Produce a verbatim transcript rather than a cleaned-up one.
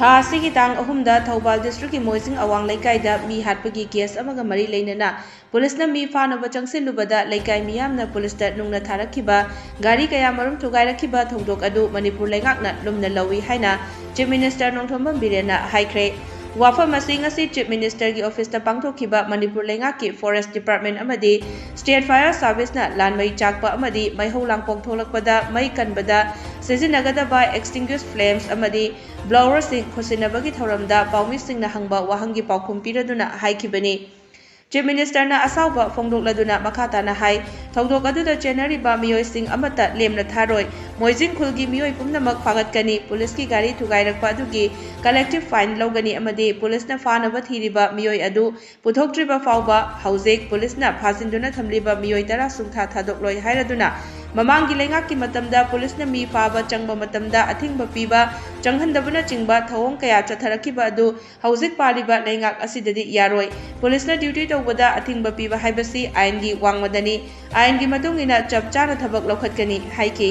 ꯊꯥ ꯑꯁꯤꯒꯤ ꯇꯥꯡ ꯑꯍꯨꯝꯗ ꯊꯧꯕꯥꯜ districtꯀꯤ ꯃꯣꯏꯖꯤꯡ ꯑꯋꯥꯡ ꯂꯩꯀꯥꯏꯗ ꯃꯤ ꯍꯥꯠꯄꯒꯤ case ꯑꯃꯒ ꯃꯔꯤ ꯂꯩꯅꯅ ꯄꯨꯂꯤꯁꯅ ꯃꯤ ꯐꯥꯅꯕ ꯆꯪꯁꯤꯜꯂꯨꯕꯗ ꯂꯩꯀꯥꯏ ꯃꯤꯌꯥꯝꯅ ꯄꯨꯂꯤꯁꯇ ꯅꯨꯡꯅ ꯊꯥꯔꯛꯈꯤꯕ ꯒꯥꯔꯤ ꯀꯌꯥ ꯃꯔꯨꯝ ꯊꯨꯒꯥꯏꯔꯛꯈꯤꯕ ꯊꯧꯗꯣꯛ ꯑꯗꯨ ꯃꯅꯤꯄꯨꯔ ꯂꯩꯉꯥꯛꯅ ꯂꯨꯝꯅ ꯂꯧꯏ ꯍꯥꯏꯅ Chief Minister ꯅꯣꯡꯊꯣꯝꯕꯝ ꯕꯤꯔꯦꯟꯅ ꯍꯥꯏꯈ꯭ꯔꯦ꯫ ꯋꯥꯐꯝ ꯑꯁꯤ ꯉꯁꯤ Chief Ministerꯒꯤ officeꯇ ꯄꯥꯡꯊꯣꯛꯈꯤꯕ ꯃꯅꯤꯄꯨꯔ ꯂꯩꯉꯥꯛꯀꯤ Forest Department ꯑꯃꯗꯤ State Fire Serviceꯅ ꯂꯥꯟꯃꯩ ꯆꯥꯛꯄ ꯑꯃꯗꯤ ꯃꯩꯍꯧ ꯂꯥꯡꯄꯣꯛ ꯊꯣꯛꯂꯛꯄꯗ ꯃꯩ ꯀꯟꯕꯗ ꯁꯤꯖꯤꯟꯅꯒꯗꯕ extinguished flames ꯑꯃꯗꯤ blowerꯁꯤꯡ ꯈꯨꯠꯁꯤꯟꯅꯕꯒꯤ ꯊꯧꯔꯝꯗ ꯄꯥꯎꯃꯤꯁꯤꯡꯅ ꯍꯪꯕ ꯋꯥꯍꯪꯒꯤ ꯄꯥꯎꯈꯨꯝ ꯄꯤꯔꯗꯨꯅ ꯍꯥꯏꯈꯤꯕꯅꯤ꯫ Chief Ministerꯅ ꯑꯁꯥꯎꯕ ꯐꯣꯡꯗꯣꯛꯂꯗꯨꯅ ꯃꯈꯥ ꯇꯥꯅ ꯍꯥꯏ, ꯊꯧꯗꯣꯛ ꯑꯗꯨꯗ ꯆꯦꯟꯅꯔꯤꯕ ꯃꯤꯑꯣꯏꯁꯤꯡ ꯑꯃꯠꯇ ꯂꯦꯝꯅ ꯊꯥꯔꯣꯏ꯫ ꯃꯣꯏꯖꯤꯡ ꯈꯨꯜꯒꯤ ꯃꯤꯑꯣꯏ ꯄꯨꯝꯅꯃꯛ ꯐꯥꯒꯠꯀꯅꯤ꯫ ꯄꯨꯂꯤꯁꯀꯤ ꯒꯥꯔꯤ ꯊꯨꯒꯥꯏꯔꯛꯄ ꯑꯗꯨꯒꯤ collective fine ꯂꯧꯒꯅꯤ ꯑꯃꯗꯤ ꯄꯨꯂꯤꯁꯅ ꯐꯥꯅꯕ ꯊꯤꯔꯤꯕ ꯃꯤꯑꯣꯏ ꯑꯗꯨ ꯄꯨꯊꯣꯛꯇ꯭ꯔꯤꯕ ꯐꯥꯎꯕ ꯍꯧꯖꯤꯛ ꯄꯨꯂꯤꯁꯅ ꯐꯥꯖꯤꯟꯗꯨꯅ ꯊꯝꯂꯤꯕ ꯃꯤꯑꯣꯏ ꯇꯔꯥ ꯁꯨꯡꯊꯥ ꯊꯥꯗꯣꯛꯂꯣꯏ ꯍꯥꯏꯔꯗꯨꯅ, ꯃꯃꯥꯡꯒꯤ ꯂꯩꯉꯥꯛꯀꯤ ꯃꯇꯝꯗ ꯄꯨꯂꯤꯁꯅ ꯃꯤ ꯐꯥꯕ ꯆꯪꯕ ꯃꯇꯝꯗ ꯑꯊꯤꯡꯕ ꯄꯤꯕ, ꯆꯪꯍꯟꯗꯕꯅꯆꯤꯡꯕ ꯊꯧꯑꯣꯡ ꯀꯌꯥ ꯆꯠꯊꯔꯛꯈꯤꯕ ꯑꯗꯨ ꯍꯧꯖꯤꯛ ꯄꯥꯜꯂꯤꯕ ꯂꯩꯉꯥꯛ ꯑꯁꯤꯗꯗꯤ ꯌꯥꯔꯣꯏ꯫ ꯄꯨꯂꯤꯁꯅ duty ꯇꯧꯕꯗ ꯑꯊꯤꯡꯕ ꯄꯤꯕ ꯍꯥꯏꯕꯁꯤ ꯑꯥꯏꯟꯒꯤ ꯋꯥꯡꯃꯗꯅꯤ꯫ ꯑꯥꯏꯟꯒꯤ ꯃꯇꯨꯡ ꯏꯟꯅ ꯆꯞ ꯆꯥꯅ ꯊꯕꯛ ꯂꯧꯈꯠꯀꯅꯤ ꯍꯥꯏꯈꯤ꯫